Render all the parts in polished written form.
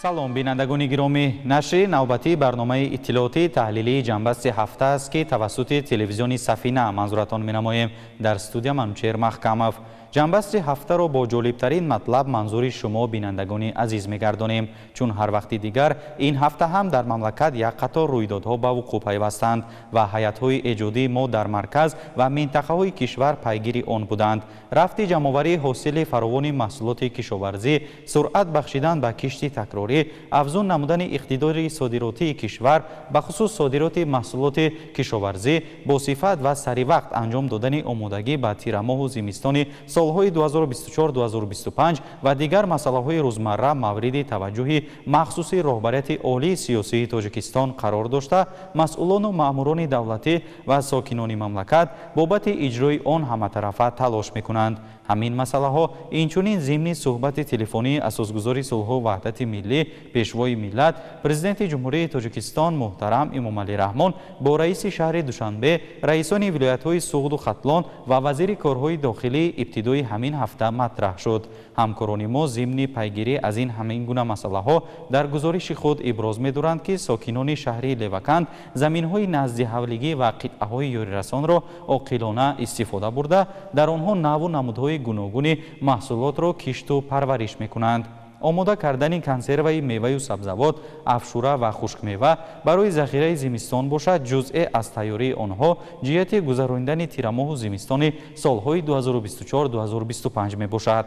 Салом бинандагони гиромӣ. Нашри навбатии барномаи иттилоотии таҳлилии ҷанбасти ҳафта аст, ки тавассути телевизиони Сафина манзуратон менамоем. Дар студия Манучеҳр Маҳкамов. Ҷанбасти ҳафтаро бо ҷолибтарин матлаб манзури шумо бинандагони азиз мегардонем, чун ҳар вақти дигар ин ҳафта ҳам дар мамлакат як қатор рӯйдодҳо ба вуқӯъ пайвастанд ва ҳайатҳои эҷодии мо дар марказ ва минтақаҳои кишвар пайгири он буданд. Рафти ҷамъоварии ҳосили фаровони маҳсулоти кишоварзӣ, суръат бахшидан ба кишти такрорӣ, афзун намудани иқтидори содиротии кишвар, бахусус содироти маҳсулоти кишоварзӣ бо сифат ва саривақт анҷом додани омодагӣ ба тирамоҳу зимистони солҳои 2024-2025 ва дигар масъалаҳои рӯзмарра мавриди таваҷҷӯҳи махсуси роҳбарияти олии сиёсии Тоҷикистон қарор дошта, масъулону маъмурони давлатӣ ва сокинони мамлакат бобати иҷрои он ҳаматарафа талош мекунанд. Ҳамин масъалаҳо инчунин зимни суҳбати телефонии асосгузори сулҳу ваҳдати миллӣ, пешвои миллат, президенти Ҷумҳурии Тоҷикистон муҳтарам Эмомалӣ Раҳмон бо раиси шаҳри Душанбе, раисони вилоятҳои Суғду Хатлон ва вазири корҳои дохилӣ ибтидои ҳамин ҳафта матраҳ шуд. Ҳамкорони мо зимни пайгирӣ аз ин ҳамин гуна масъалаҳо дар гузориши худ иброз медоранд, ки сокинони шаҳри Леваканд заминҳои наздиҳавлигӣ ва қитъаҳои ёрирасонро оқилона истифода бурда, дар онҳо наву намудҳои гуногуни маҳсулотро кишту парвариш мекунанд. Омода кардани консерваи меваю сабзавот, афшура ва хушкмева барои захираи зимистон бошад, ҷузъе аз тайёрии онҳо ҷиҳати гузаронидани тирамоҳу зимистони солҳои 2024-2025 мебошад.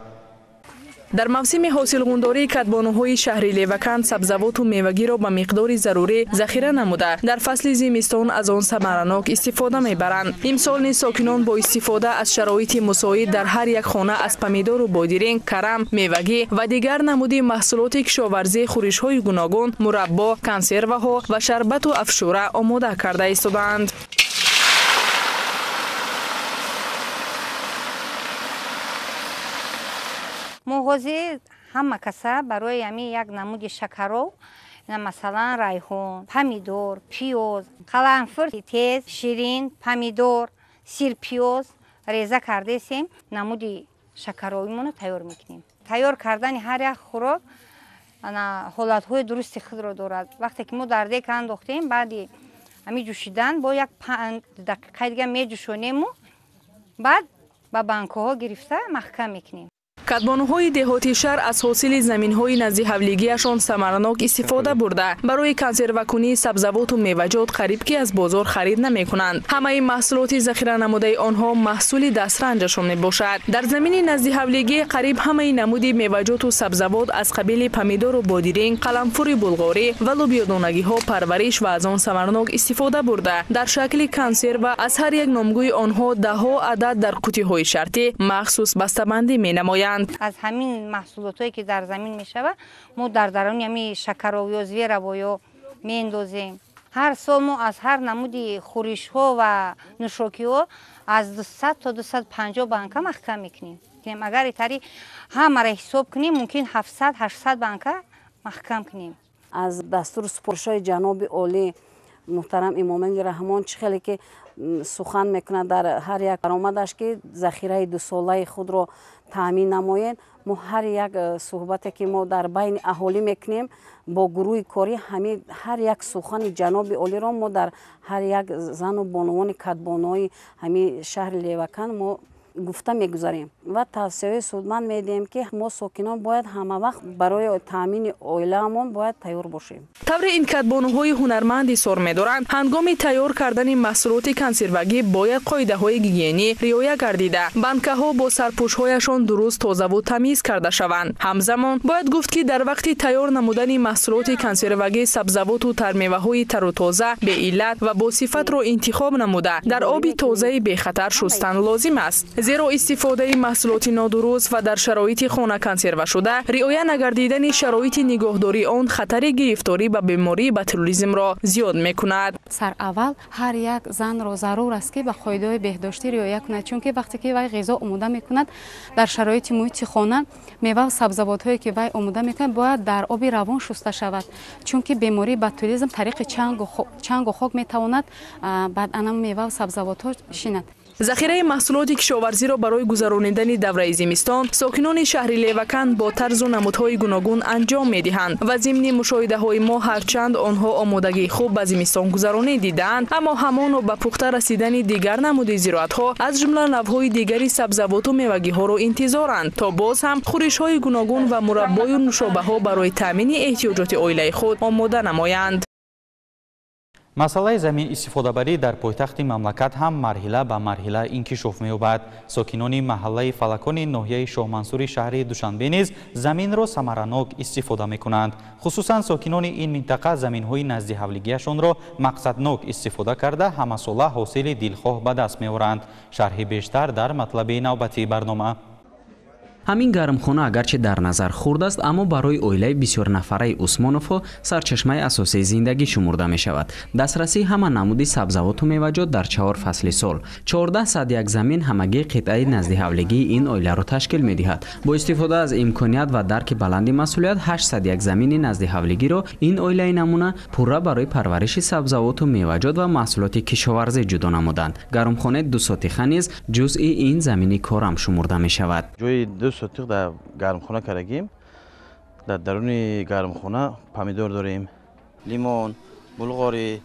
Дар мавсими ҳосилғундории кадбонуҳои шаҳри Леваканд сабзавоту мевагиро ба миқдори зарурӣ захира намуда, дар фасли зимистон аз он самаранок истифода мебаранд. Имсол низ сокинон бо истифода аз шароити мусоид дар ҳар як хона аз помидору бодиринг, карам, мевагӣ ва дигар намуди маҳсулоти кишоварзӣ хӯришҳои гуногун, мураббо, консерваҳо ва шарбату афшура омода карда истодаанд. Мо ҳозир ҳама каса барои ҳамин як намуди шакаров, масалан райҳон, помидор, пиёз, қаламфур тез, ширин, помидор, сирпиёз реза кардесем, намуди шакаровимонро тайёр мекунем. Тайёр кардани ҳар як хӯрок ҳолатҳои дурусти худро дорад. Вақте ки мо дар дек андохтем, баъди ҳамин ҷӯшидан бо як 5 дақиқаи дига меҷӯшонему баъд ба банкаҳо гирифта маҳкам мекунем. Кадбонуҳои деҳоти шаҳр аз ҳосили заминҳои наздиҳавлигиашон самаранок истифода бурда, барои консервакунии сабзавоту меваҷот қариб ки аз бозор харид намекунанд. Ҳамаи маҳсулоти захиранамудаи онҳо маҳсули дастранҷашон мебошад. Дар замини наздиҳавлигӣ қариб ҳамаи намуди меваҷоту сабзавот аз қабили помидору бодиринг, қаламфури булғорӣ ва лубиёдонагиҳо парвариш ва аз он самаранок истифода бурда, дар шакли консерва аз ҳар як номгӯи онҳо даҳҳо адад дар қутиҳои шартӣ махсус бастабандӣ менамоянд. Аз ҳамин маҳсулотҳое ки дар замин мешавад, мо дар даруни ҳамин шакаровиё, зверовоё меандозем. Ҳар сол мо аз ҳар намуди хӯришҳо ва нӯшокиҳо аз 200 то 250 банка маҳкам мекунем. Агар итари ҳамаро ҳисоб кунем, мумкин 700-800 банка маҳкам кунем. Аз дастуру супоришҳои ҷаноби олӣ муҳтарам Эмомалӣ Раҳмон чӣ хеле ки сухан мекунад дар ҳар як баромадаш, ки захираи дусолаи худро таъмин намоед, мо ҳар як суҳбате ки мо дар байни аҳолӣ мекунем бо гурӯҳи корӣ, ҳар як сухани ҷаноби олиро мо дар ҳар як зану бонувони кадбонуҳои ҳамин шаҳри Леваканд мо гуфта мегузарем ва тавсияҳои судманд медиҳем, ки мо сокинон бояд ҳамавақт барои таъмини оилаамон бояд тайёр бошем. Тавре ин кадбонуҳои ҳунарманд изҳор медоранд, ҳангоми тайёр кардани маҳсулоти консервагӣ бояд қоидаҳои гигиенӣ риоя гардида, банкаҳо бо сарпӯшҳояшон дуруст тозаву тамиз карда шаванд. Ҳамзамон бояд гуфт, ки дар вақти тайёр намудани маҳсулоти консервагӣ сабзавоту тармеваҳои тару тоза, беиллат ва бо сифатро интихоб намуда, дар оби тозаи бехатар шустан лозим аст. Зеро истифодаи маҳсулоти нодуруст ва дар шароити хона консервашуда, риоя нагардидани шароити нигоҳдории он хатари гирифторӣ ба бемории ботулизмро зиёд мекунад. Сараввал ҳар як занро зарур аст, ки ба қоидаҳои беҳдоштӣ риоя кунад, чунки вақте ки вай ғизо омода мекунад, дар шароити муҳити хона мева ва сабзавотҳое ки вай омода мекунад бояд дар оби равон шуста шавад, чунки бемории ботулизм тариқи чангу хок метавонад баъд ана мева ва сабзавотҳо шинад. Захираи маҳсулоти кишоварзиро барои гузаронидани давраи зимистон сокинони шаҳри Леваканд бо тарзу намудҳои гуногун анҷом медиҳанд ва зимни мушоҳидаҳои мо ҳарчанд онҳо омодагии хуб ба зимистонгузаронӣ дидаанд, аммо ҳамоно ба пухта расидани дигар намуди зироатҳо аз ҷумла навъҳои дигари сабзавоту мевагиҳоро интизоранд, то боз ҳам хӯришҳои гуногун ва мураббою нушобаҳо барои таъмини эҳтиёҷоти оилаи худ омода намоянд. Масъалаи замин истифодабарӣ дар пойтахти мамлакат ҳам марҳила ба марҳила инкишоф меёбад. Сокинони маҳаллаи Фалакони ноҳияи Шоҳмансури шаҳри Душанбе низ заминро самаранок истифода мекунанд. Хусусан сокинони ин минтақа заминҳои наздиҳавлигиашонро мақсаднок истифода карда, ҳамасола ҳосили дилхоҳ ба даст меоранд. Шарҳи бештар дар матлаби навбатии барнома. Ҳамин гармхона агарчи дар назар хурд аст, аммо барои оилаи бисёрнафараи Усмоновҳо сарчашмаи асосии зиндагӣ шумурда мешавад. Дастрасии ҳама намуди сабзавоту меваҷот дар 4 фасли сол. 1401 замин ҳамагии қитъаи наздиҳавлигии ин оиларо ташкил медиҳад. Бо истифода аз имконият ва дарки баланди масъулият 801 замини наздиҳавлигиро ин оилаи намуна пурра барои парвариши сабзавоту меваҷот ва маҳсулоти кишоварзӣ ҷудо намуданд. Гармхонаи дусотиха низ ҷузъи ин замини корам шумурда мешавад. Сотиқ дар гармхона кардагим. Дар даруни гармхона помидор дорем, лимон, булғорӣ,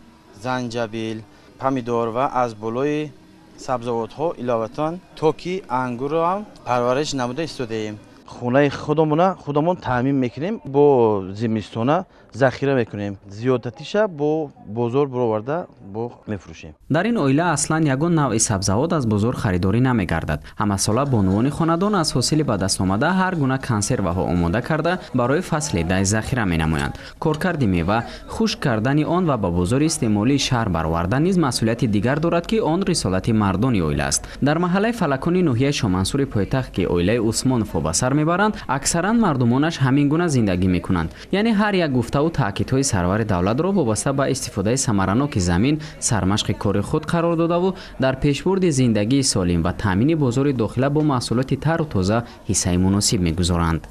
занҷабил, помидор ва аз болои сабзавотҳо иловатан токи ангурро ҳам парвариш намуда истодаем. Хонаи худамона худамон таъмин мекунем, бо зимистона захира мекунем, зиёдатиша бо бозор бароварда бо мефурӯшем. Дар ин оила аслан ягон навъи сабзавот аз бозор харидорӣ намегардад. Ҳамасола бонувони хонадон аз ҳосили ба даст омада ҳар гуна консерваҳо омода карда барои фасли дай захира менамоянд. Коркарди мева, хушк кардани он ва ба бозори истеъмолии шаҳр баровардан низ масъулияти дигар дорад, ки он рисолати мардони оила аст. Дар маҳаллаи Фалакони ноҳияи Шоҳмансури пойтахт, ки оилаи Усмоновҳо ба сар мебаранд, аксаран мардумонаш ҳамин гуна зиндагӣ мекунанд. Яъне ҳар як гуфтаву таъкидҳои сарвари давлатро вобаста ба истифодаи самараноки замин сармашқи кори худ қарор додаву дар пешбурди зиндагии солим ва таъмини бозори дохила бо маҳсулоти тару тоза ҳиссаи муносиб мегузоранд.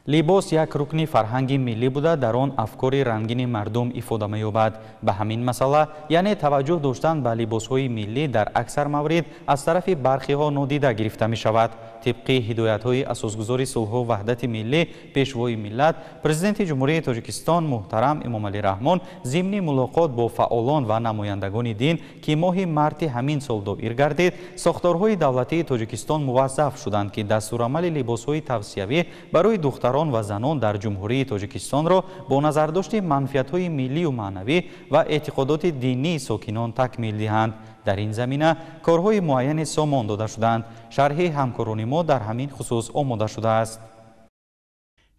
Либос як рукни фарҳанги миллӣ буда, дар он афкори рангини мардум ифода меёбад. Ба ҳамин масъала, яъне таваҷҷӯҳ доштан ба либосҳои миллӣ дар аксар маврид аз тарафи бархиҳо нодида гирифта мешавад. Тибқи ҳидоятҳои асосгузори сулҳу ваҳдати миллӣ, пешвои миллат, президенти Ҷумҳурии Тоҷикистон муҳтарам Эмомалӣ Раҳмон зимни мулоқот бо фаъолон ва намояндагони дин, ки моҳи марти ҳамин сол доир гардид, сохторҳои давлатии Тоҷикистон муваззаф шуданд, ки дастурамали либосҳои тавсиявӣ барои духтарон ва занон дар Ҷумҳурии Тоҷикистонро бо назардошти манфиатҳои миллию маънавӣ ва эътиқодоти динии сокинон такмил диҳанд. Дар ин замина корҳои муайяне сомон дода шуданд. Шарҳи ҳамкорони мо дар ҳамин хусус омода шудааст.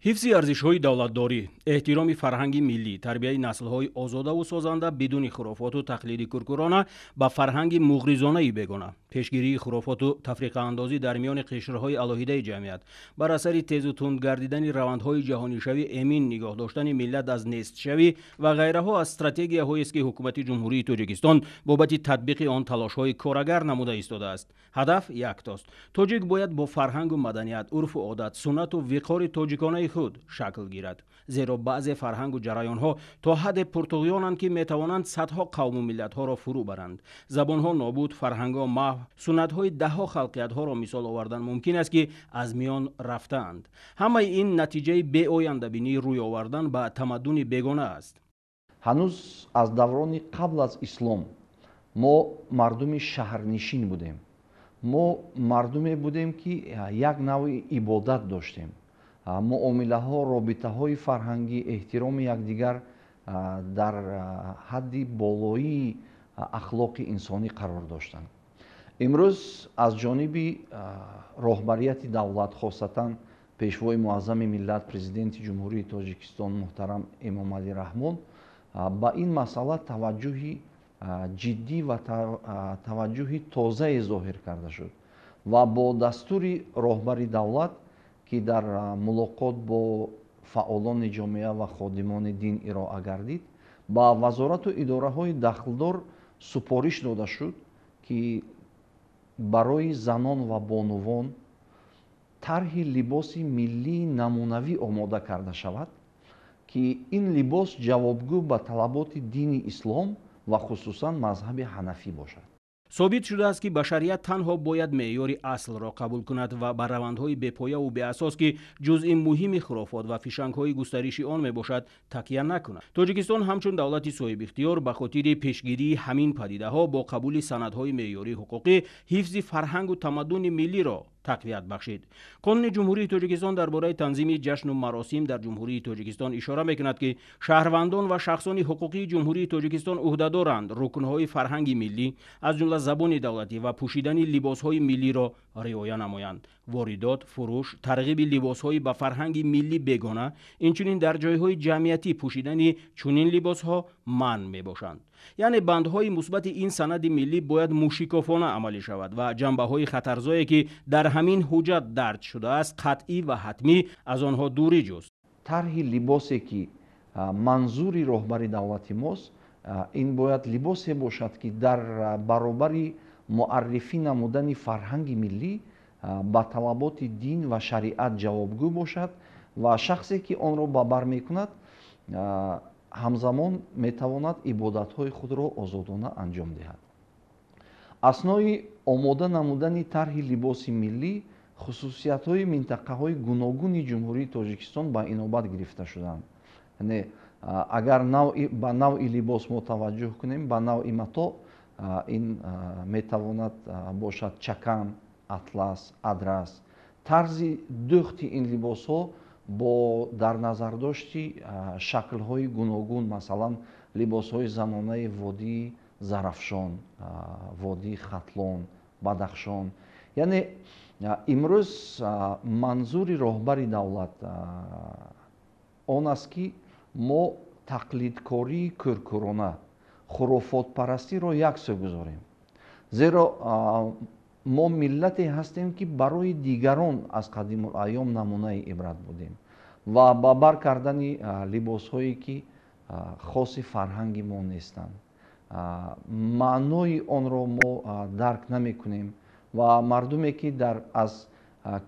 Ҳифзи арзишҳои давлатдорӣ, эҳтироми фарҳанги миллӣ, тарбияи наслҳои озодаву созанда бидуни хурофоту тақлиди куркурона ба фарҳанги муғризонаи бегона, пешгирии хурофоту тафриқаандозӣ дар миёни қишрҳои алоҳидаи ҷамъият, бар асари тезу тунд гардидани равандҳои ҷаҳонишавӣ эмин нигоҳ доштани миллат аз нестшавӣ ва ғайраҳо аз стратегияҳоест, ки ҳукумати Ҷумҳурии Тоҷикистон бобати татбиқи он талошҳои корагар намуда истодааст. Ҳадаф яктост: тоҷик бояд бо фарҳангу маданият, урфу одат, суннату виқори тоҷиконаи худ шакл гирад. Зеро баъзе фарҳангу ҷараёнҳо то ҳадде пуртуғёнанд, ки метавонанд садҳо қавму миллатҳоро фурӯ баранд. Забонҳо нобуд, фарҳангҳо маҳв, суннатҳои даҳҳо халқиятҳоро мисол овардан мумкин аст, ки аз миён рафтаанд. Ҳамаи ин натиҷаи беояндабинӣ рӯй овардан ба тамаддуни бегона аст. Ҳанӯз аз даврони қабл аз ислом мо мардуми шаҳрнишин будем. Мо мардуме будем, ки як навъи ибодат доштем. Муомилаҳо, робитаҳои фарҳангӣ, эҳтироми якдигар дар ҳадди болоии ахлоқи инсонӣ қарор доштанд. Имрӯз аз ҷониби роҳбарияти давлат, хосатан пешвои муаззами миллат, президенти Ҷумҳурии Тоҷикистон муҳтарам Эмомалӣ Раҳмон ба ин масъала таваҷҷӯҳи ҷиддӣ ва таваҷҷӯҳи тозае зоҳир карда шуд ва бо дастури роҳбари давлат, ки дар мулоқот бо фаъолони ҷомеа ва ходимони дин ироа гардид, ба вазорату идораҳои дахлдор супориш дода шуд, ки барои занон ва бонувон тарҳи либоси миллии намунавӣ омода карда шавад, ки Ки ин либос ҷавобгӯ ба талаботи дини ислом ва хусусан мазҳаби ҳанафӣ бошад. Собит шудааст, ки башарият танҳо бояд меъёри аслро қабул кунад ва ба равандҳои бепояву беасос, ки ҷузъи муҳими хурофот ва фишангҳои густариши он мебошад, такя накунад. Тоҷикистон ҳамчун давлати соҳибихтиёр ба хотири пешгирии ҳамин падидаҳо бо қабули санадҳои меъёрии ҳуқуқӣ ҳифзи фарҳангу тамаддуни миллиро тақвият бахшид. Қонуни Ҷумҳурии Тоҷикистон дар бораи танзими ҷашну маросим дар Ҷумҳурии Тоҷикистон ишора мекунад, ки шаҳрвандон ва шахсони ҳуқуқии Ҷумҳурии Тоҷикистон ӯҳдадоранд рукнҳои фарҳанги миллӣ, аз ҷумла забони давлатӣ ва пӯшидани либосҳои миллиро риоя намоянд. Воридот, фурӯш, тарғиби либосҳои ба фарҳанги миллӣ бегона, инчунин дар ҷойҳои ҷамъиятӣ пӯшидани чунин либосҳо манъ мебошанд. Яъне бандҳои мусбати ин санади миллӣ бояд мушикофона амалӣ шавад ва ҷанбаҳои хатарзое, ки дар ҳамин ҳуҷҷат дарҷ шудааст, қатъӣ ва ҳатмӣ аз онҳо дурӣ ҷуст. Тарҳи либосе, ки манзури роҳбари давлати мост, ин бояд либосе бошад, ки дар баробари муаррифӣ намудани фарҳанги миллӣ ба талаботи дин ва шариат ҷавобгӯ бошад ва шахсе, ки онро ба бар мекунад, ҳамзамон метавонад ибодатҳои худро озодона анҷом диҳад. Аснои омода намудани тарҳи либоси миллӣ хусусиятҳои минтақаҳои гуногуни Ҷумҳурии Тоҷикистон ба инобат гирифта шуданд. Яъне агар ба навъи либос мо таваҷҷӯҳ кунем, ба навъи матоъ, ин метавонад бошад чакан, атлас, адрас. Тарзи дӯхти ин либосҳо бо дар назардошти шаклҳои гуногун, масалан, либосҳои занонаи водии Зарафшон, водии Хатлон, Бадахшон. Яъне имрӯз манзури роҳбари давлат он аст, ки мо тақлидкории кӯркӯрона, хурофотпарастиро як сӯ гузорем, зеро мо миллате ҳастем, ки барои дигарон аз қадимулайём намунаи ибрат будем ва ба бар кардани либосҳое, ки хоси фарҳанги мо нестанд, маънои онро мо дарк намекунем ва мардуме, ки аз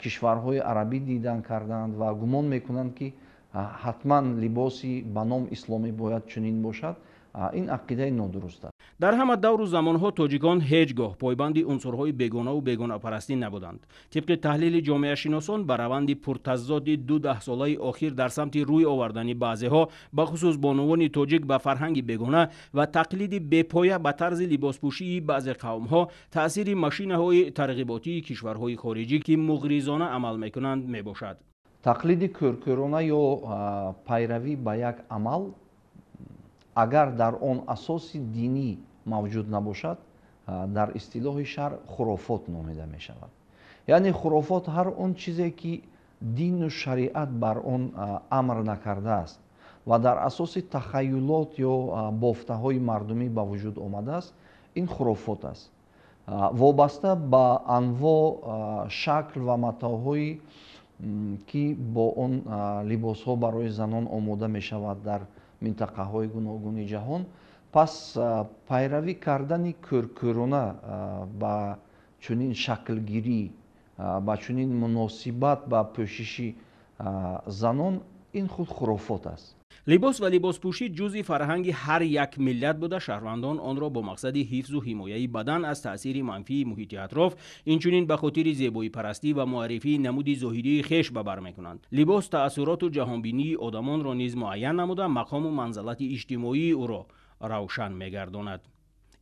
кишварҳои арабӣ дидан карданд ва гумон мекунанд, ки ҳатман либоси ба ном исломӣ бояд чунин бошад, ин ақидаи нодуруст аст. Дар ҳама давру замонҳо тоҷикон ҳеҷ гоҳ пойбанди унсурҳои бегонаву бегонапарастӣ набуданд. Тибқи таҳлили ҷомеашиносон, ба раванди пуртазоди ду даҳсолаи охир дар самти рӯй овардани баъзеҳо, бахусус бонувони тоҷик, ба фарҳанги бегона ва тақлиди бепоя ба тарзи либоспӯшии баъзе қавмҳо таъсири машинаҳои тарғиботии кишварҳои хориҷӣ, ки муғризона амал мекунанд, мебошад. Тақлиди кӯркӯрона ё пайравӣ ба як амал, агар дар он асоси динӣ мавҷуд набошад, дар истилоҳи шаръ хурофот номида мешавад. Яъне хурофот ҳар он чизе, ки дину шариат бар он амр накардааст ва дар асоси тахаюлот ё бофтаҳои мардумӣ ба вуҷуд омадааст, ин хурофот аст. Вобаста ба анво, шакл ва матоъҳои, ки бо он либосҳо барои занон омода мешавад дар минтақаҳои гуногуни ҷаҳон, пас пайравӣ кардани кӯркӯрона ба чунин шаклгирӣ, ба чунин муносибат ба пӯшиши занон, ин худ хурофот аст. Либос ва либоспӯшӣ ҷузъи фарҳанги ҳар як миллат буда, шаҳрвандон онро бо мақсади ҳифзу ҳимояи бадан аз таъсири манфии муҳити атроф, инчунин ба хотири зебоипарастӣ ва муаррифии намуди зоҳирии хеш ба бар мекунанд. Либос таассуроту ҷаҳонбинии одамонро низ муайян намуда, мақому манзалати иҷтимоии ӯро равшан мегардонад.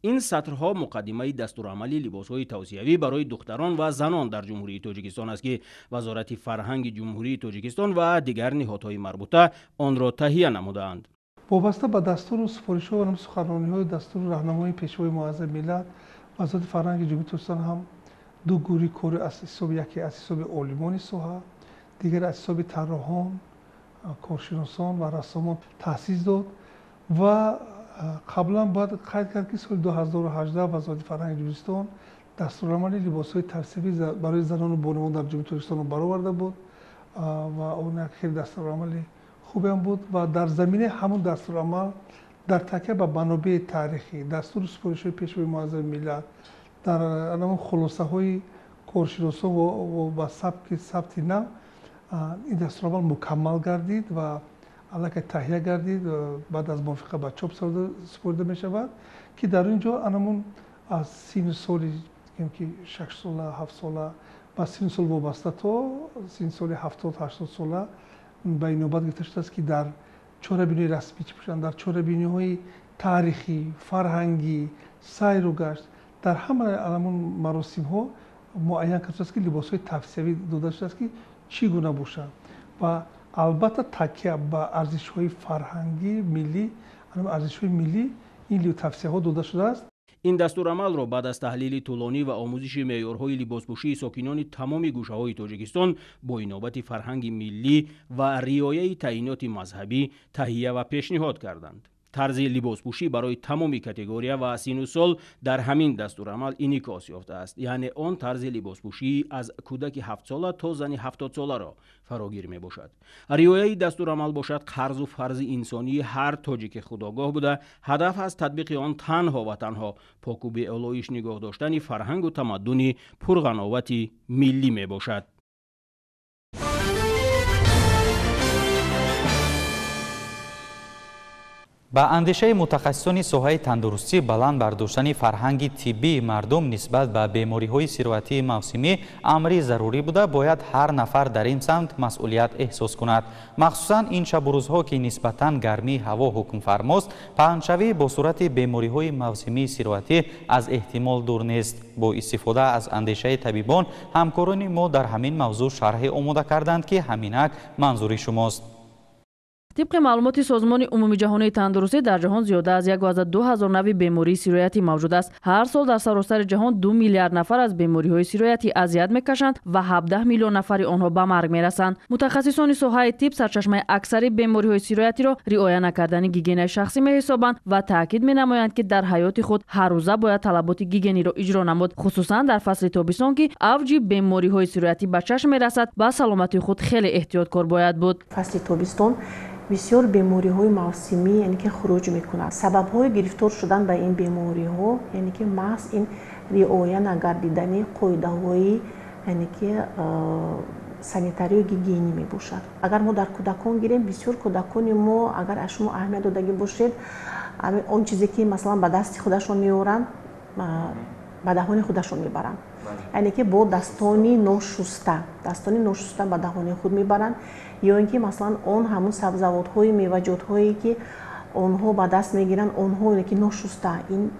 Ин сатрҳо муқаддимаи дастурамали либосҳои тавсиявӣ барои духтарон ва занон дар Ҷумҳурии Тоҷикистон аст, ки Вазорати фарҳанги Ҷумҳурии Тоҷикистон ва дигар ниҳодҳои марбута онро таҳия намудаанд. Вобаста ба дастуру супоришҳо ва суханрониҳои дастуру раҳнамои Пешвои муаззами миллат, Вазорати фарҳанги Ҷумҳурии Тоҷикистон ҳам ду гурӯҳи корӣ аз ҳисоби яке аз ҳисоби олимони соҳа, дигар аз ҳисоби тарроҳон, коршиносон ва рассомон таъсис дод. Ва қаблан бояд қайд кард, ки соли 2018 Вазорати фарҳанги Ҷумҳуристон дастурамали либосҳои тавсиявӣ барои занону бонувон дар Ҷумҳурии Тоҷикистонро бароварда буд ва он як хеле дастурамали хубеам буд ва дар заминаи ҳамон дастурамал, дар такя ба манобеи таърихӣ, дастуру супоришҳои Пешвои муаззами миллат, дар ҳамон хулосаҳои коршиносон ва ба сабки сабти нав ин дастурамал мукаммал гардид ва аллакай таҳия гардид, баъд аз мувофиқа ба чоп супорида мешавад, ки дар ин ҷо анамун аз синну соли ки 6 сола, 7 сола ба синну сол вобаста то синну соли 70-80 сола ба инобат гирифта шудааст, ки дар чорабиниҳои расмӣ чӣ пӯшанд, дар чорабиниҳои таърихӣ, фарҳангӣ, сайру гашт, дар ҳама анамун маросимҳо муайян карда шудааст, ки либосҳои тавсиявӣ дода шудааст, ки чӣ гуна бошанд ва албатта такя ба арзишҳои фарҳангӣ миллӣ, арзишҳои миллӣ ин тавсияҳо дода шудааст. Ин дастурамалро баъд аз таҳлили тӯлонӣ ва омӯзиши меъёрҳои либоспӯшии сокинони тамоми гӯшаҳои Тоҷикистон бо инобати фарҳанги миллӣ ва риояи таъйиноти мазҳабӣ таҳия ва пешниҳод карданд. Тарзи либоспӯшӣ барои тамоми категория ва синну сол дар ҳамин дастурамал инъикос ёфтааст, яъне он тарзи либоспӯшӣ аз кӯдаки 7-сола то зани 70-соларо фарогир мебошад. Риояи дастурамал бошад қарзу фарзи инсонии ҳар тоҷики худогоҳ буда, ҳадаф аз татбиқи он танҳо ва танҳо поку беолоиш нигоҳ доштани фарҳангу тамаддуни пурғановати миллӣ мебошад. Ба андешаи мутахассисони соҳаи тандурустӣ, баланд бардоштани фарҳанги тиббии мардум нисбат ба бемориҳои сироятии мавсимӣ амри зарурӣ буда, бояд ҳар нафар дар ин самт масъулият эҳсос кунад. Махсусан ин шабу рӯзҳо, ки нисбатан гармии ҳаво ҳукмфармост, паҳншавӣ бо сурати бемориҳои мавсимии сироятӣ аз эҳтимол дур нест. Бо истифода аз андешаи табибон, ҳамкорони мо дар ҳамин мавзӯъ шарҳе омода карданд, ки ҳаминак манзури шумост. Тибқи маълумоти Созмони умумиҷаҳонии тандурустӣ, дар ҷаҳон зиёда аз 1,2 ҳазор нави бемории сироятӣ мавҷуд аст. Ҳар сол дар саросари ҷаҳон 2 миллиард нафар аз бемориҳои сироятӣ азият мекашанд ва 17 миллион нафари онҳо ба марг мерасанд. Мутахассисони соҳаи тиб сарчашмаи аксари бемориҳои сироятиро риоя накардани гигиенаи шахсӣ меҳисобанд ва таъкид менамоянд, ки дар ҳаёти худ ҳар рӯза бояд талаботи гигиениро иҷро намуд, хусусан дар фасли тобистон, ки авҷи бемориҳои сироятӣ ба чашм мерасад. Ба саломатии худ хеле эҳтиёткор бояд буд. Фасли тобистон бисёр бемориҳои мавсимӣ, яъне ки хуруҷ мекунад. Сабабҳои гирифтор шудан ба ин бемориҳо, яъне ки маҳз ин риоя нагардидани қоидаҳои, яъне ки санитарию гигиенӣ мебошад. Агар мо дар кӯдакон гирем, бисёр кӯдакони мо, агар аз шумо аҳамият додагӣ бошед, он чизе ки масалан ба дасти худашон меоранд, ба даҳони худашон мебаранд, яъне ки бо дастони ношуста, дастони ношуста ба даҳони худ мебаранд, ё ин ки масалан он ҳамун сабзавотҳои меваҷотҳое ки онҳо ба даст мегиранд, онҳо ки ношуста ин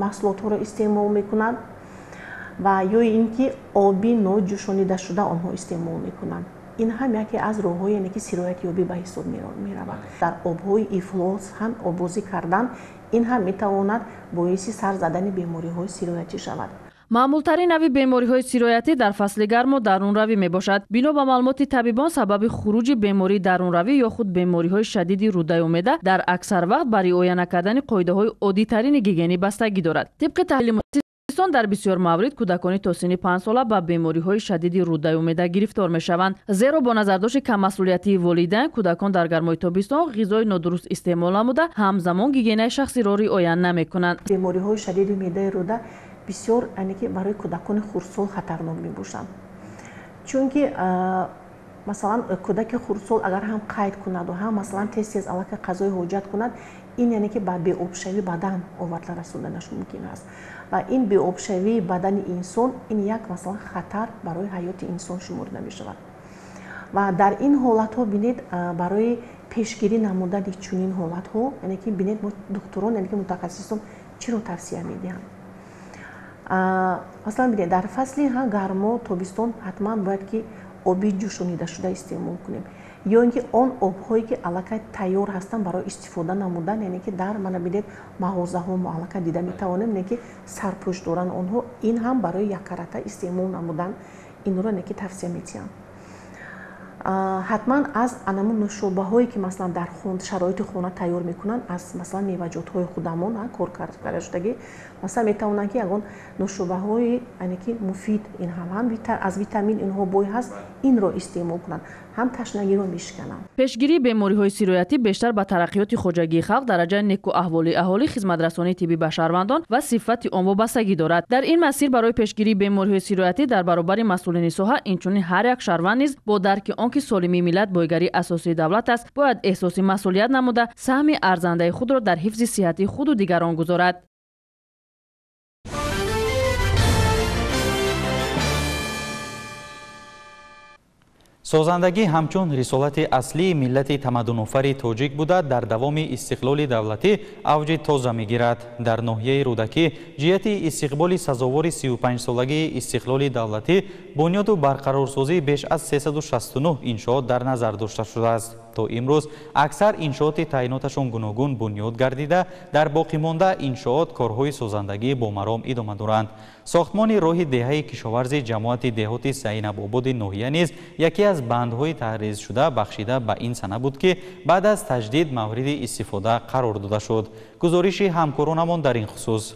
маҳсулотҳоро истеъмол мекунанд ва ё ин ки оби ноҷӯшонидашуда онҳо истеъмол мекунанд. Ин ҳам яке аз роҳҳои, яъне ки сироятёбӣ ба ҳисоб меравад. Дар обҳои ифлос ҳам оббозӣ кардан, ин ҳам метавонад боиси сар задани бемориҳои сироятӣ шавад. Маъмултарин нави бемориҳои сироятӣ дар фасли гарму дарунравӣ мебошад. Бино ба маълумоти табибон, сабаби хуруҷи бемории дарунравӣ ё худ бемориҳои шадиди рӯдаю меъда дар аксар вақт ба риоя накардани қоидаҳои оддитарини гигиенӣ бастагӣ дорад. Тибқи таҳлили мутахассисон, дар бисёр маврид кӯдакони то синни 5 сола ба бемориҳои шадиди рӯдаю меъда гирифтор мешаванд. Зеро бо назардошти каммасъулиятии волидайн, кӯдакон дар гармои тобистон ғизои нодуруст истеъмол намуда, ҳамзамон гигиенаи шахсиро риоя намекунанд. Бемориҳои шадиди меъдаи рӯда бисёр, яъне ки барои кӯдакони хурдсол хатарнок мебошанд. Чунки масалан кӯдаки хурдсол агар ҳам қайд кунаду ҳам масалан тез-тез аллакай қазои ҳоҷат кунад, ин яъне ки ба беобшавии бадан оварда расонданаш мумкин аст. Ва ин беобшавии бадани инсон ин як масалан хатар барои ҳаёти инсон шумурда мешавад. Ва дар ин ҳолатҳо бинед, барои пешгирӣ намудани чунин ҳолатҳо, яъне ки бинед мо духтурон, яъне ки мутахассисон чиро тавсия медиҳанд. Масалан бинед, дар фасли гармо тобистон ҳатман бояд ки оби ҷӯшонидашуда истеъмол кунем, ё ин ки он обҳое ки аллакай тайёр ҳастанд барои истифода намудан, яъне ки дар мана бинед мағозаҳо мо аллакай дида метавонем, яъне ки сарпӯш доранд онҳо, ин ҳам барои яккарата истеъмол намудан инро яъне ки тавсия медиҳам. Ҳатман аз анамун нӯшобаҳое ки масалан дар шароити хона тайёр мекунанд, аз масалан меваҷотҳои худамон кор кардашудагӣ, масалан метавонанд ки ягон нӯшобаҳои яъне ки муфид, ин ҳам аз витамин инҳо бой ҳаст, инро истеъмол кунанд, ҳам ташнагиро мешикананд. Пешгирии бемориҳои сироятӣ бештар ба тараққиёти хоҷагии халқ, дараҷаи некуаҳволии аҳолӣ, хизматрасонии тиббӣ ба шаҳрвандон ва сифати он вобастагӣ дорад. Дар ин масир барои пешгирии бемориҳои сироятӣ дар баробари масъулини соҳа, инчунин ҳар як шаҳрванд низ бо дарки он он ки солимии миллат бойгарии асосии давлат аст, бояд эҳсоси масъулият намуда, саҳми арзандаи худро дар ҳифзи сиҳати худу дигарон гузорад. Созандагӣ ҳамчун рисолати аслии миллати тамаддунофари тоҷик буда, дар давоми истиқлоли давлатӣ авҷи тоза мегирад. Дар ноҳияи Рӯдакӣ ҷиҳати истиқболи сазовори 35-солагии истиқлоли давлатӣ бунёду барқарорсозии беш аз 369 иншоот дар назар дошта шудааст. То имрӯз аксар иншооти таъиноташон гуногун бунёд гардида, дар боқимонда иншоот корҳои созандагӣ бо маром идома доранд. Сохтмони роҳи деҳаи кишоварзи ҷамоати деҳоти Сайнабободи ноҳия низ яке аз бандҳои таҳризшуда бахшида ба ин сана буд, ки баъд аз таҷдид мавриди истифода қарор дода шуд. Гузориши ҳамкоронамон дар ин хусус.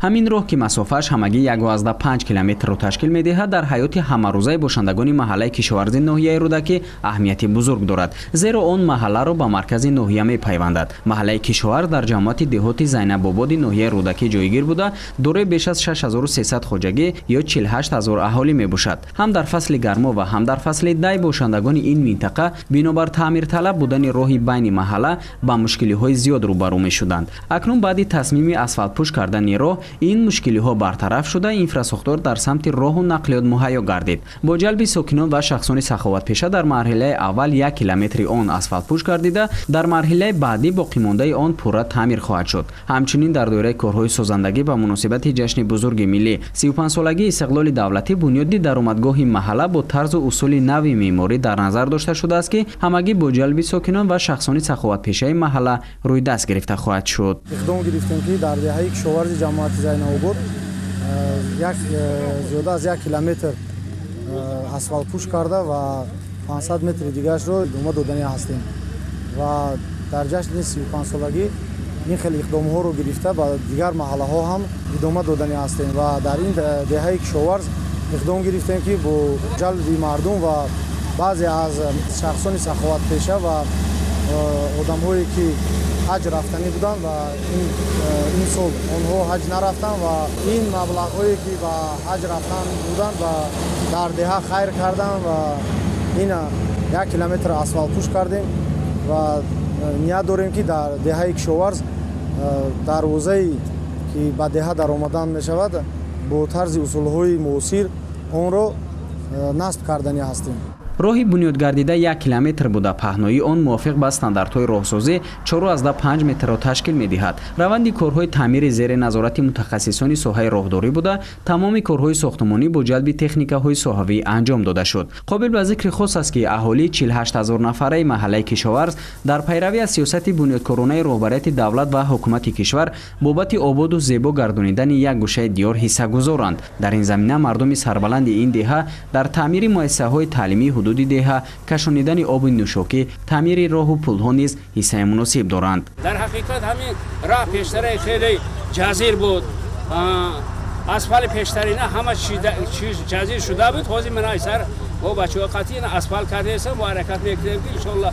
Ҳамин роҳ, ки масофааш ҳамагӣ 1,5 километрро ташкил медиҳад, дар ҳаёти ҳамарӯзаи бошандагони маҳаллаи кишоварзи ноҳияи Рӯдакӣ аҳамияти бузург дорад, зеро он маҳалларо ба маркази ноҳия мепайвандад. Маҳаллаи кишоварз дар ҷамоати деҳоти Зайнабободи ноҳияи Рӯдакӣ ҷойгир буда, дорои беш аз 6300 хоҷагӣ ё 48 000 аҳолӣ мебошад. Ҳам дар фасли гармо ва ҳам дар фасли дай бошандагони ин минтақа бинобар таъмирталаб будани роҳи байни маҳалла ба мушкилиҳои зиёд рӯбарӯ мешуданд. Акнун баъди тасмими асфалтпӯш кардани роҳ ин мушкилиҳо бартараф шуда, инфрасохтор дар самти роҳу нақлиёт муҳайё гардид. Бо ҷалби сокинон ва шахсони саховатпеша дар марҳилаи аввал 1 километри он асфалтпӯш гардида, дар марҳилаи баъдӣ боқимондаи он пурра таъмир хоҳад шуд. Ҳамчунин дар доираи корҳои созандагӣ ба муносибати ҷашни бузурги миллӣ 35-солагии истиқлоли давлатӣ бунёди даромадгоҳи маҳалла бо тарзу усули нави меъморӣ дар назар дошта шудааст, ки ҳамагӣ бо ҷалби сокинон ва шахсони саховатпешаи маҳалла рӯй даст гирифта хоҳад шуд. Иқдом гирифтем, ки дар деҳаи кишоварзи ҷамоати Зайнобод зиёда аз 1 километр асфалтпӯш карда ва 500 метри дигарашро идома додани ҳастем ва дар ҷашни 35-солагӣ ин хеле иқдомҳоро гирифта ба дигар маҳаллаҳо ҳам идома додани ҳастем ва дар ин деҳаи кишоварз иқдом гирифтем, ки бо ҷалби мардум ва баъзе аз шахсони саховатпеша ва одамҳое ки ҳаҷ рафтанӣ буданд ва ин сол онҳо ҳаҷ нарафтанд ва ин маблағҳое ки ба ҳаҷ рафтан буданд ва дар деҳа хайр карданд ва ин 1 километр асфалтпӯш кардем ва ният дорем, ки дар деҳаи кишоварз дарвозае ки ба деҳа даромадан мешавад, бо тарзи усулҳои муосир онро насб карданӣ ҳастем. Роҳи бунёдгардида 1 километр буда, паҳноии он мувофиқ ба стандартҳои роҳсозӣ 4,5 метрро ташкил медиҳад. Раванди корҳои таъмири зери назорати мутахассисони соҳаи роҳдорӣ буда, тамоми корҳои сохтмонӣ бо ҷалби техникаҳои соҳавӣ анҷом дода шуд. Қобил ба зикри хос аст, ки аҳолии 48 000 нафараи маҳаллаи кишоварз дар пайравӣ аз сиёсати бунёдкоронаи роҳбарияти давлат ва ҳукумати кишвар бобати ободу зебо гардонидани як гӯшаи диёр ҳиссагузоранд. Дар ин замина мардуми сарбаланди ин деҳа дар таъмири муассисаҳои таълимии ҳудуди деҳа, кашонидани оби нӯшокӣ, таъмири роҳу пулҳо низ ҳиссаи муносиб доранд. Дар ҳақиқат ҳамин роҳ пештараи хеле ҷазир буд, асфали пештарина ҳама чиз ҷазир шуда буд. Ҳозир ман айсар бо бачаҳо қатъи асфал кардаестам, бо ҳаракат мекунем, ки иншоалло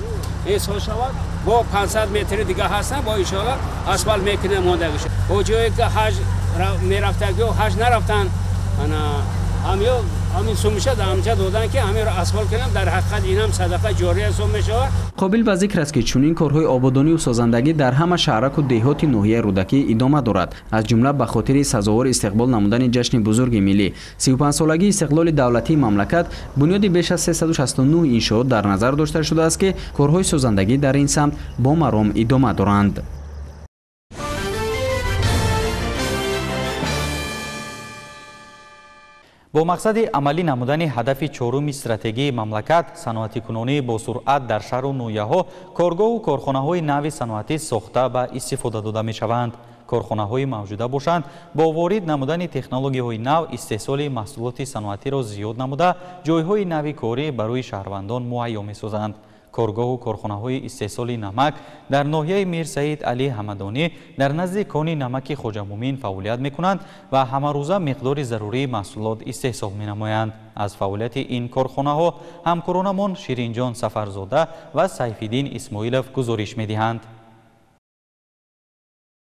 эҳсос шавад. Бо 500 метри дига ҳастам, бо иншоалло асфал мекунем мондагиша. Бо ҷое ки ҳаҷ мерафтагиҳо ҳаҷ нарафтанд, ана ҳамин сумиша дар ҳамҷа додан, ки ҳаминро асфал кунам. Дар ҳақиқат инам садақа ҷория ҳисоб мешавад. Қобил ба зикр аст, ки чунин корҳои ободонию созандагӣ дар ҳама шаҳраку деҳоти ноҳияи Рӯдакӣ идома дорад. Аз ҷумла ба хотири сазовор истиқбол намудани ҷашни бузурги миллӣ 35-солагии истиқлоли давлатии мамлакат бунёди беш аз 369 иншоот дар назар дошта шудааст, ки корҳои созандагӣ дар ин самт бо маром идома доранд. Бо мақсади амалӣ намудани ҳадафи чоруми стратегии мамлакат, саноатикунонӣ бо суръат дар шаҳру ноҳияҳо коргоҳу корхонаҳои нави саноатӣ сохта ба истифода дода мешаванд. Корхонаҳои мавҷуда бошанд, бо ворид намудани технологияҳои нав истеҳсоли маҳсулоти саноатиро зиёд намуда, ҷойҳои нави корӣ барои шаҳрвандон муҳайё месозанд. Коргоҳу корхонаҳои истеҳсоли намак дар ноҳияи Мирсаид Али Ҳамадонӣ дар назди кони намаки Хоҷамумин фаъолият мекунанд ва ҳамарӯза миқдори зарурии маҳсулот истеҳсол менамоянд. Аз фаъолияти ин корхонаҳо ҳамкоронамон Ширинҷон Сафарзода ва Сайфиддин Исмоилов гузориш медиҳанд.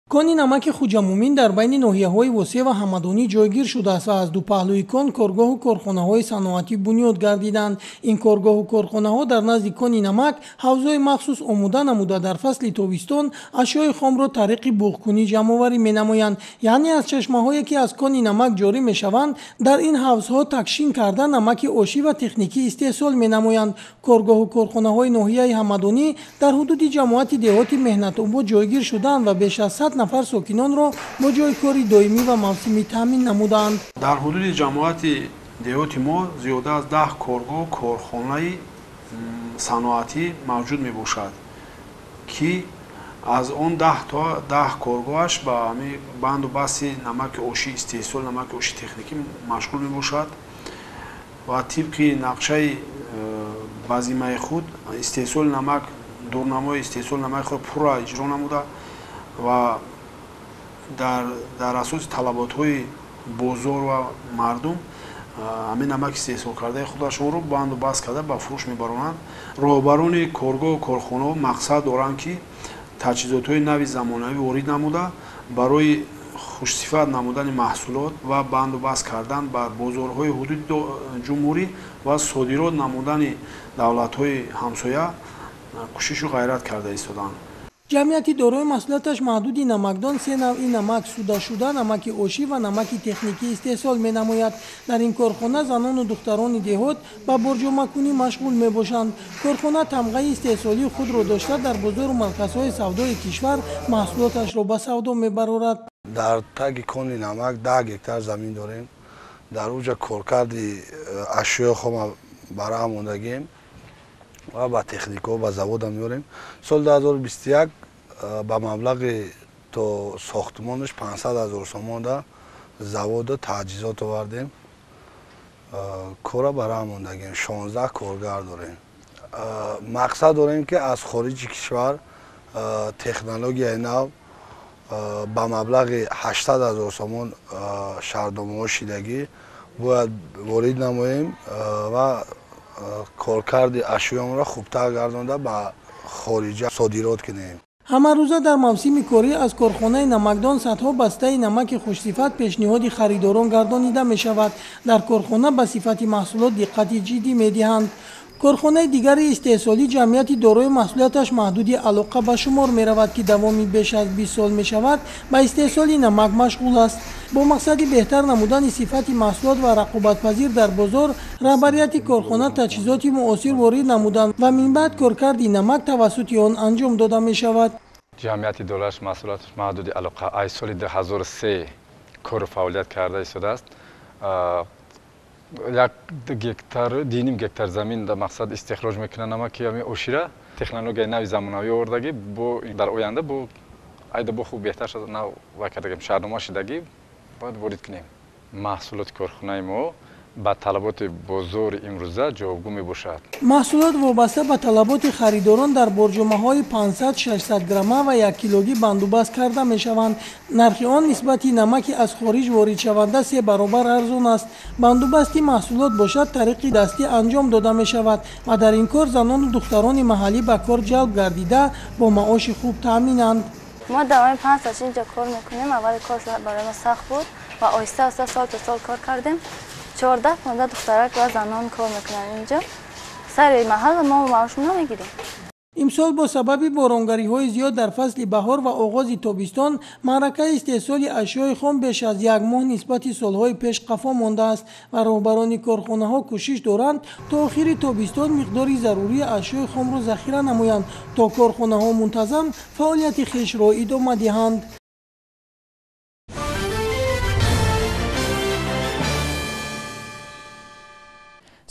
Кони намаки Хуҷамумин дар байни ноҳияҳои Восеъ ва Ҳамадонӣ ҷойгир шудааст ва аз ду паҳлӯи кон коргоҳу корхонаҳои саноатӣ бунёд гардиданд. Ин коргоҳу корхонаҳо дар назди кони намак ҳавзҳои махсус омода намуда дар фасли тобистон ашёи хомро тариқи буғкунӣ ҷамъоварӣ менамоянд. Яъне аз чашмаҳое ки аз кони намак ҷорӣ мешаванд, дар ин ҳавзҳо такшин карда намаки ошӣ ва техникӣ истеҳсол менамоянд. Коргоҳу корхонаҳои ноҳияи Ҳамадонӣ дар ҳудуди ҷамоати деҳоти Меҳнатобод ҷойгир шудаанд ва беш аз 100 нафар сокинонро бо ҷойи кори доимӣ ва мавсимӣ таъмин намуданд. Дар ҳудуди ҷамоати деҳоти мо зиёда аз 10 коргоҳ корхонаи саноатӣ мавҷуд мебошад, ки аз он 10 то 10 коргоҳаш ба ҳамин банду басти намаки ошӣ, истеҳсоли намаки оши техникӣ машғул мебошад ва тибқи нақшаи вазимаи худ истеҳсоли намак, дурнамои истеҳсоли намаки худ пурра иҷро намуда ва дар асоси талаботҳои бозор ва мардум ҳамин намак истеҳсол кардаи худашонро банду баст карда ба фурӯш мебаронанд. Роҳбарони коргоҳу корхонаҳо мақсад доранд, ки таҷҳизотҳои нави замонавӣ ворид намуда барои хушсифат намудани маҳсулот ва банду баст кардан ба бозорҳои ҳудуди ҷумҳурӣ ва содирот намудани давлатҳои ҳамсоя кӯшишу ғайрат карда истоданд. Ҷамъияти дорои масъулияташ маҳдуди намакдон се навъи намак судашуда, намаки ошӣ ва намаки техникӣ истеҳсол менамояд. Дар ин корхона занону духтарони деҳот ба борҷомакунӣ машғул мебошанд. Корхона тамғаи истеҳсолии худро дошта дар бозору марказҳои савдои кишвар маҳсулоташро ба савдо мебарорад. Дар таги кони намак 10 гектар замин дорем. Дар уҷа коркарди ашёи хома бараҳам мондагием ва ба техникаҳо ба завода меорем. Соли 2021 ба маблағи то сохтмонаш 500 000 сомонда завода таҷҳизот овардем. Кора бараҳам мондагием, 16 коргар дорем. Мақсад дорем, ки аз хориҷи кишвар технологияи нав ба маблағи 800 000 сомон шаҳрномаҳо шидагӣ бояд ворид намоем ва коркарди ашёамонро хубтар гардонда ба хориҷа содирот кунем. Ҳамарӯза дар мавсими корӣ аз корхонаи намакдон садҳо бастаи намаки хушсифат пешниҳоди харидорон гардонида мешавад. Дар корхона ба сифати маҳсулот диққати ҷиддӣ медиҳанд. Корхонаи дигари истеҳсолӣ ҷамъияти дорои масъулияташ маҳдуди алоқа ба шумор меравад, ки давоми беш аз 20 сол мешавад ба истеҳсоли намак машғул аст. Бо мақсади беҳтар намудани сифати маҳсулот ва рақобатпазир дар бозор раҳбарияти корхона таҷҳизоти муосир ворид намуданд ва минбаъд коркарди намак тавассути он анҷом дода мешавад. Ҷамъияти дорои масъулияташ маҳдуди алоқа аз соли 2003 кору фаъолият карда истодааст. 1 гектар, 2.5 гектар замин дар мақсад истихроҷ мекунад намаки ҳамин ошира. Технологияи нави замонавӣ овардагӣ бо дар оянда бо айда бо хуб беҳтар шуда нав вай кардагим, шаҳрнома шидагӣ бояд ворид кунем. Маҳсулоти корхонаи мо ба талаботи бозори имрӯза ҷавобгӯ мебошад. Маҳсулот вобаста ба талаботи харидорон дар борҷомаҳои 500-600 грамма ва 1 килогӣ бандубаст карда мешаванд. Нархи он нисбати намаки аз хориҷ воридшаванда 3 баробар арзон аст. Бандубасти маҳсулот бошад тариқи дастӣ анҷом дода мешавад ва дар ин кор занону духтарони маҳаллӣ ба кор ҷалб гардида бо маоши хуб таъминанд. Мо давоми 5 сол инҷо кор мекунем. Аввали кор барои мо сахт буд ва оҳиста оҳиста сол то сол кор кардем. 14-15 духтарак ва занон кор мекунанд инҷо. Сари маҳал мо маош намегирем. Имсол бо сабаби боронгариҳои зиёд дар фасли баҳор ва оғози тобистон маъракаи истеҳсоли ашёи хом беш аз 1 моҳ нисбати солҳои пеш қафо мондааст ва роҳбарони корхонаҳо кӯшиш доранд то охири тобистон миқдори зарурии ашёи хомро захира намоянд, то корхонаҳо мунтазам фаъолияти хешро идома диҳанд.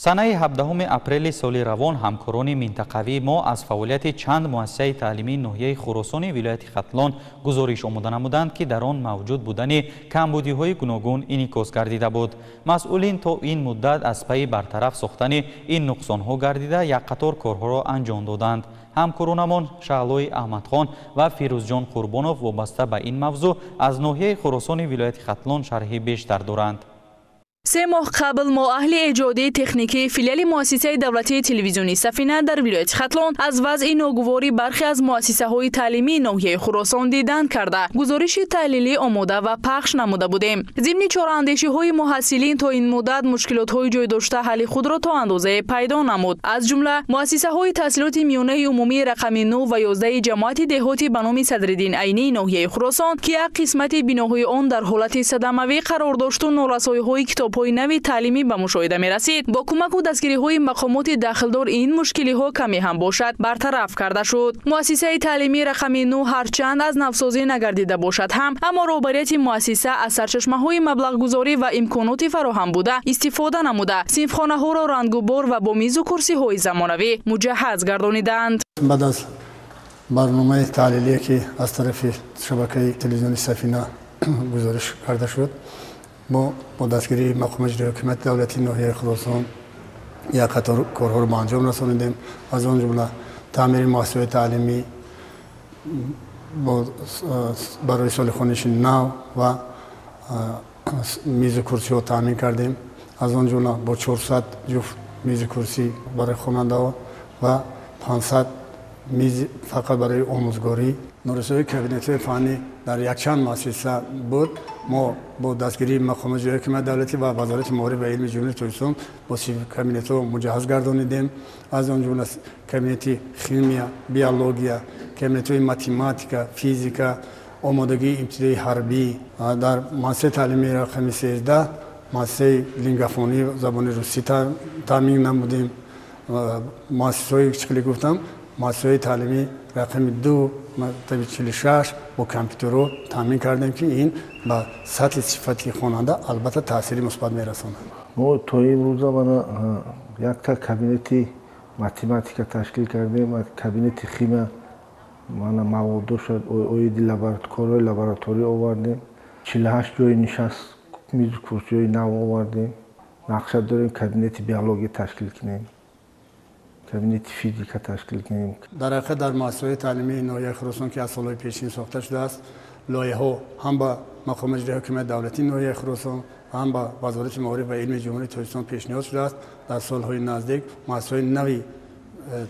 Санаи 17 апрели соли равон ҳамкорони минтақавии мо аз фаъолияти чанд муассисаи таълимии ноҳияи Хуросони вилояти Хатлон гузориш омода намуданд, ки дар он мавҷуд будани камбудиҳои гуногун инъикос гардида буд. Масъулин то ин муддат аз пайи бартараф сохтани ин нуқсонҳо гардида як қатор корҳоро анҷом доданд. Ҳамкоронамон Шаҳлои Аҳмадхон ва Фирӯзҷон Қурбонов вобаста ба ин мавзӯъ аз ноҳияи Хуросони вилояти Хатлон шарҳи бештар доранд. 3 моҳ қабл мо аҳли эҷодии техникии филиали муассисаи давлатии телевизионии Сафина дар вилояти Хатлон аз вазъи ногувори бархе аз муассисаҳои таълимии ноҳияи Хуросон дидан карда, гузориши таҳлилӣ омода ва пахш намуда будем. Зимни чораандешиҳои муҳассилин то ин муддат мушкилотҳои ҷой дошта ҳалли худро то андозае пайдо намуд. Аз ҷумла муассисаҳои таҳсилоти миёнаи умумии рақами 9 ва 11 ҷамоати деҳоти ба номи Садриддин Айнии ноҳияи Хуросон, ки як қисмати биноҳои он дар ҳолати садамавӣ қарор дошту норасоиҳои китобҳои нави таълимӣ ба мушоҳида мерасид, бо кӯмаку дастгириҳои мақомоти дахлдор ин мушкилиҳо каме ҳам бошад бартараф карда шуд. Муассисаи таълимии рақами 9 ҳарчанд аз навсозӣ нагардида бошад ҳам, аммо роҳбарияти муассиса аз сарчашмаҳои маблағгузорӣ ва имконоти фароҳам буда истифода намуда, синфхонаҳоро рангубор ва бо мизу курсиҳои замонавӣ муҷаҳҳаз гардонидаанд. Баъд аз барномаи таҳлилие, ки аз тарафи шабакаи телевизиони Сафина гузориш карда шуд, мо бо дастгирии мақоми иҷроии ҳокимияти давлатии ноҳияи Хуросон як қатор корҳоро ба анҷом расонидем. Аз он ҷумла таъмири муассисаҳои таълимӣ барои соли хониши нав ва мизу курсиҳо таъмин кардем. Аз он ҷумла бо 400 ҷуфт мизи курсӣ барои хонандаҳо ва 500 миз фақат барои омӯзгорӣ. Норасоии кабинетҳои фаннӣ дар якчанд муассиса буд. Мо бо дастгирии мақомоти иҷроии ҳокимияти давлатӣ ва Вазорати маориф ва илми Ҷумҳурии Тоҷикистон бо кабинетҳо муҷаҳҳаз гардонидем. Аз он ҷумла кабинети химия, биология, кабинетҳои математика, физика, омодагии ибтидоии ҳарбӣ. Дар муассисаи таълимии рақами 13 муассисаи лингофонӣ забони русӣ таъмин намудем. Муассисаҳои чӣ гуфтам, муассисаҳои таълимӣ рақами 2 мактаби 46 бо компютерҳо таъмин кардем, ки ин ба сатҳи сифати хонанда албатта таъсири мусбат мерасонад. Мо то имрӯза мана якта кабинети математика ташкил кардем, кабинети химия, мана маводдоша оиди корҳои лаборатория овардем, 48 ҷои нишаст, мизу курсиҳои нав овардем. Нақша дорем кабинети биология ташкил кунем, кабинети физика ташкил кунем. Дар ҳақиқат дар муассисаҳои таълимии ноҳияи Хуросон, ки аз солҳои пешин сохта шудааст, лоиҳаҳо ҳам ба мақоми иҷроии ҳокимияти давлатии ноҳияи Хуросон, ҳам ба Вазорати маориф ва илми Ҷумҳурии Тоҷикистон пешниҳод шудааст. Дар солҳои наздик муассисаҳои нави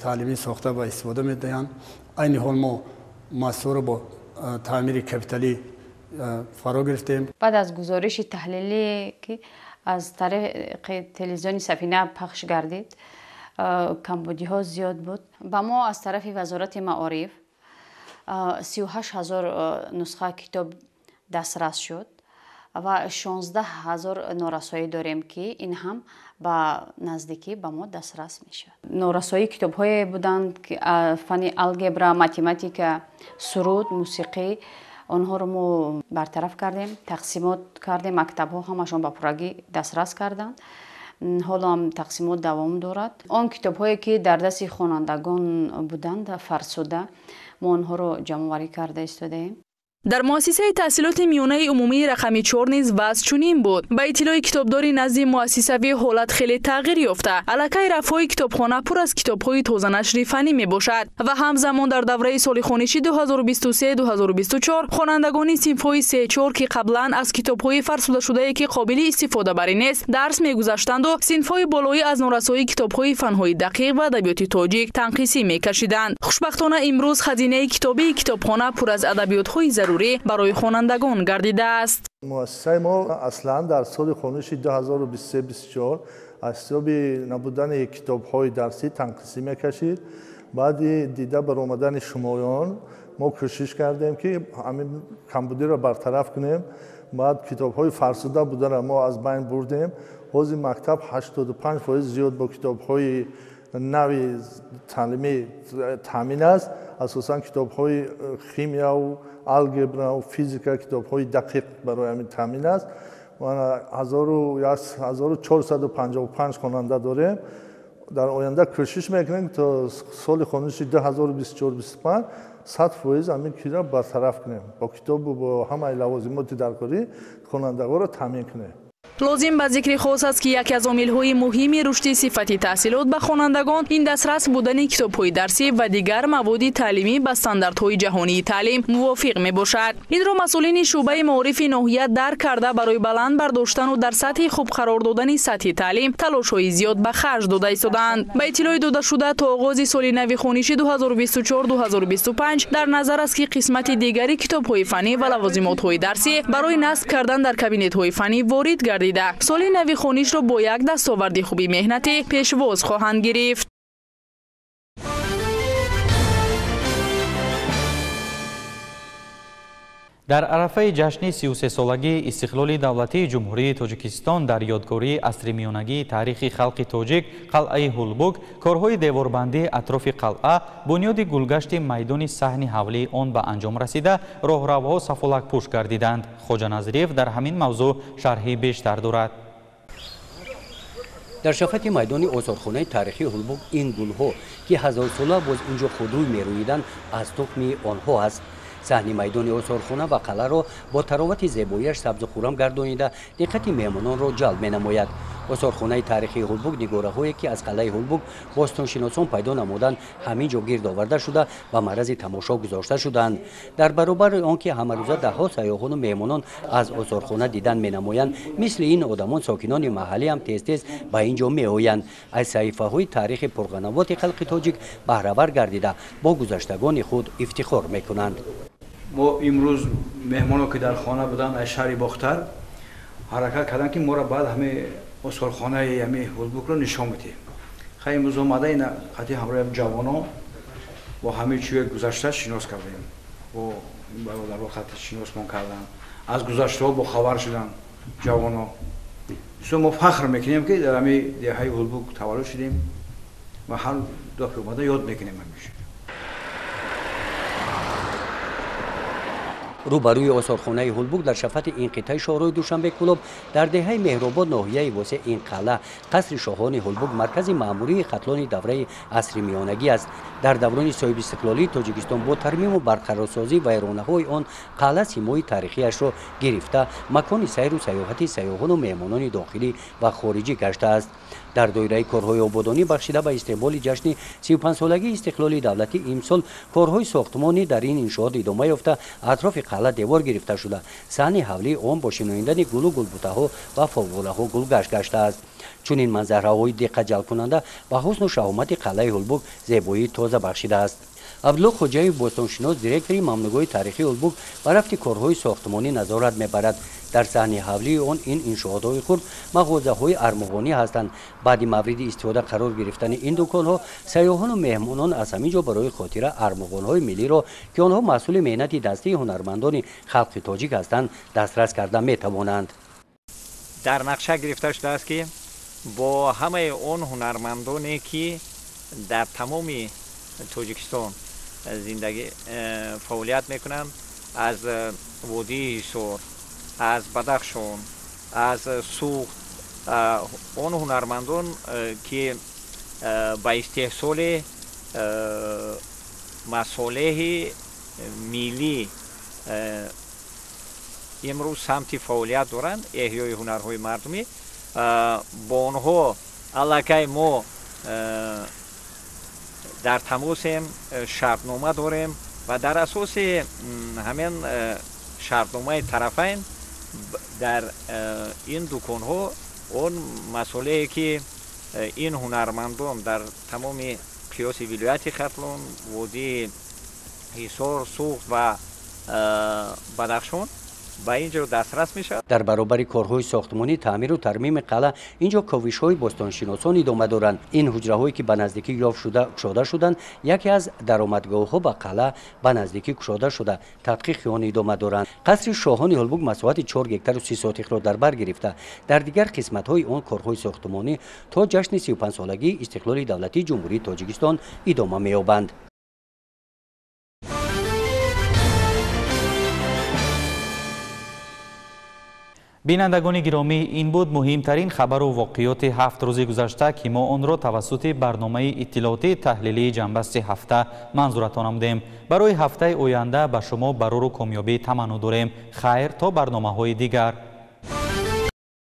таълимӣ сохта ва истифода медиҳанд. Айни ҳол мо муассисаҳоро бо таъмири капиталӣ фаро гирифтем. Баъд аз гузориши таҳлилие, ки аз тариқи телевизиони Сафина пахш гардид, камбудиҳо зиёд буд. Ба мо аз тарафи Вазорати маориф 38 ҳазор нусха китоб дастрас шуд ва 16 ҳазор норасоӣ дорем, ки ин ҳам ба наздикӣ ба мо дастрас мешавад. Норасоии китобҳое буданд, ки фанни алгебра, математика, суруд, мусиқӣ, онҳоро мо бартараф кардем, тақсимот кардем, мактабҳо ҳамашон ба пуррагӣ дастрас карданд. Ҳоло ҳам тақсимот давом дорад. Он китобҳое, ки дар дасти хонандагон буданд фарсуда, мо онҳоро ҷамъоварӣ карда истодаем. Дар муассисаи таҳсилоти миёнаи умумии рақами 4 низ вазъ чунин буд. Ба иттилои китобдори назди муассисавӣ ҳолат хеле тағйир ёфта. Аллакай рафҳои китобхона пур аз китобҳои тозанашри фаннӣ мебошад ва ҳамзамон дар давраи соли хониши 2023-2024 хонандагони синфҳои 3-4, ки қаблан аз китобҳои фарсудашудае, ки қобили истифодабарӣ нест, дарс мегузаштанду синфҳои болоӣ аз норасоии китобҳои фанҳои дақиқ ва адабиёти тоҷик танқисӣ мекашиданд. Хушбахтона имрӯз хазинаи китобии китобхона пур аз адабиётҳои зарурӣ барои хонандагон гардидааст. Муассисаи мо аслан дар соли хониши 2023-24 аз ҳисоби набудани китобҳои дарсӣ танқисӣ мекашид. Баъди дида баромадани шумоён мо кӯшиш кардем, ки ҳамин камбудиро бартараф кунем. Баъд китобҳои фарсуда буданро мо аз байн бурдем. Ҳозир мактаб 85% зиёд бо китобҳои нави таълимӣ таъмин аст. Асосан китобҳои химияву алгебраву физика, китобҳои дақиқ барои ҳамин таъмин аст. 1455 хонанда дорем. Дар оянда кӯшиш мекунем, то соли хониши 2024-25 100% ҳамин киро бартараф кунем, бо китобу бо ҳамаи лавозимоти даркорӣ хонандагонро таъмин кунем. Лозим ба зикри хос аст, ки яке аз омилҳои муҳими рушди сифати таҳсилот ба хонандагон ин дастрас будани китобҳои дарсӣ ва дигар маводи таълимӣ ба стандартҳои ҷаҳонии таълим мувофиқ мебошад. Инро масъулини шӯъбаи маорифи ноҳия дарк карда, барои баланд бардоштану дар сатҳи хуб қарор додани сатҳи таълим талошҳои зиёд ба харҷ дода истодаанд. Ба иттилои додашуда, то оғози соли нави хониши 2024-2025 дар назар аст, ки қисмати дигари китобҳои фаннӣ ва лавозимотҳои дарсӣ барои насб кардан дар кабинетҳои фаннӣ ворид гардида, соли нави хонишро бо як дастоварди хуби меҳнатӣ пешвоз хоҳанд гирифт. Дар арафаи ҷашни 33-солагии истиқлоли давлатии Ҷумҳурии Тоҷикистон дар ёдгории асри миёнагии таърихи халқи тоҷик қалъаи Ҳулбук корҳои деворбандии атрофи қалъа, бунёди гулгашти майдони саҳни ҳавлии он ба анҷом расида, роҳравҳо сафолакпӯш гардиданд. Хоҷа Назриев дар ҳамин мавзӯъ шарҳи бештар дорад. Дар шафати майдони осорхонаи таърихии Ҳулбук ин гулҳо, ки ҳазорсола боз инҷо худрӯй мерӯиданд, аз тухми онҳо аст. Саҳни майдони осорхона ва қалъаро бо таровати зебоиаш сабзу хуррам гардонида, диққати меҳмононро ҷалб менамояд. Осорхонаи таърихии Ҳулбук нигораҳое, ки аз қалъаи Ҳулбук бостоншиносон пайдо намуданд, ҳамин ҷо гирд оварда шуда, ба маррази тамошо гузошта шуданд. Дар баробари он ки ҳамарӯза даҳҳо сайёҳону меҳмонон аз осорхона дидан менамоянд, мисли ин одамон сокинони маҳаллӣ ҳам тез-тез ба ин ҷо меоянд. Аз саҳифаҳои таърихи пурғановати халқи тоҷик баҳравар гардида, бо гузаштагони худ ифтихор мекунанд. Мо имрӯз меҳмоно, ки дар хона буданд аз шаҳри Бохтар, ҳаракат карданд, ки моро баъд ҳамаи осорхонаи ҳамаи Ҳулбукро нишон бидиҳем. Хай, имрӯз омада ина қати ҳамроҳи ҷавонон бо ҳамаи чиҳои гузашта шинос кардем, бо бародаро қати шиносмон карданд, аз гузаштаҳо бохабар шуданд ҷавоно. Бисёр мо фахр мекунем, ки дар ҳамаи деҳаи Ҳулбук таваллуд шудем ва ҳар дафъа омада ёд мекунем ҳамеша. Рӯбарӯи осорхонаи Ҳулбук дар шафати ин қитъаи шоҳрои Душанбе Кӯлоб дар деҳаи Меҳробод ноҳияи Восеъ ин қалъа, қасри шоҳони Ҳулбук, маркази маъмурии хатлони давраи асри миёнагӣ аст. Дар даврони соҳибистиқлолии Тоҷикистон бо тармиму барқарорсозии вайронаҳои он қалъа симои таърихиашро гирифта, макони сайру сайёҳати сайёҳону меҳмонони дохилӣ ва хориҷӣ гаштааст. Дар доираи корҳои ободонӣ бахшида ба истиқболи ҷашни 35-солагии истиқлоли давлатӣ имсол корҳои сохтмонӣ дар ин иншоот идома ёфта, атрофи қалъа девор гирифта шуда, саҳни ҳавлии он бо шинондани гулу гулбутаҳо ва фоввораҳо гулгашт гаштааст. Чунин манзараҳои диққатҷалбкунанда ба ҳусну шаҳомати қалъаи Ҳулбук зебоии тоза бахшидааст. Абдулло Хоҷаев, бостоншинос, директори мамнугоҳи таърихии Ҳулбук, ба рафти корҳои сохтмонӣ назорат мебарад. Дар саҳни ҳавлии он ин иншоотҳои хурд мағозаҳои армуғонӣ ҳастанд. Баъди мавриди истифода қарор гирифтани ин дуконҳо, сайёҳону меҳмонон аз ҳамин ҷо барои хотира армуғонҳои миллиро, ки онҳо маҳсули меҳнати дастии ҳунармандони халқи тоҷик ҳастанд, дастрас карда метавонанд. Дар нақша гирифта шудааст, ки бо ҳамаи он ҳунармандоне, ки дар тамоми Тоҷикистон зиндагӣ фаъолият мекунанд, аз водии Ҳисор, аз Бадахшон, аз Суғд, он ҳунармандон, ки ба истеҳсоли масолеҳи миллӣ имрӯз самти фаъолият доранд, эҳёи ҳунарҳои мардумӣ, бо онҳо аллакай мо дар тамосем, шартнома дорем ва дар асоси ҳамин шартномаи тарафайн дар ин дуконҳо он масолее, ки ин ҳунармандон дар тамоми қиёси вилояти Хатлон, водии Ҳисор, Суғд ва Бадахшон ба ин ҷо дастрас мешавад. Дар баробари корҳои сохтмонӣ, таъмиру тармими қалъа ин ҷо ковишҳои бостоншиносон идома доранд. Ин ҳуҷраҳое, ки ба наздикӣ ёфт шуда кушода шуданд, яке аз даромадгоҳҳо ба қалъа ба наздикӣ кушода шуда, тадқиқи он идома доранд. Қасри шоҳони Ҳулбук масоҳати 4 гектару 30 сотихро дар бар гирифта, дар дигар қисматҳои он корҳои сохтмонӣ то ҷашни 35-солагии истиқлоли давлатии Ҷумҳурии Тоҷикистон идома меёбанд. Бинандагони гиромӣ, ин буд муҳимтарин хабару воқеоти 7 рӯзи гузашта, ки мо онро тавассути барномаи иттилоотии таҳлилии ҷанбасти ҳафта манзуратон намудем. Барои ҳафтаи оянда ба шумо барору комёбӣ таманно дорем. Хайр, то барномаҳои дигар.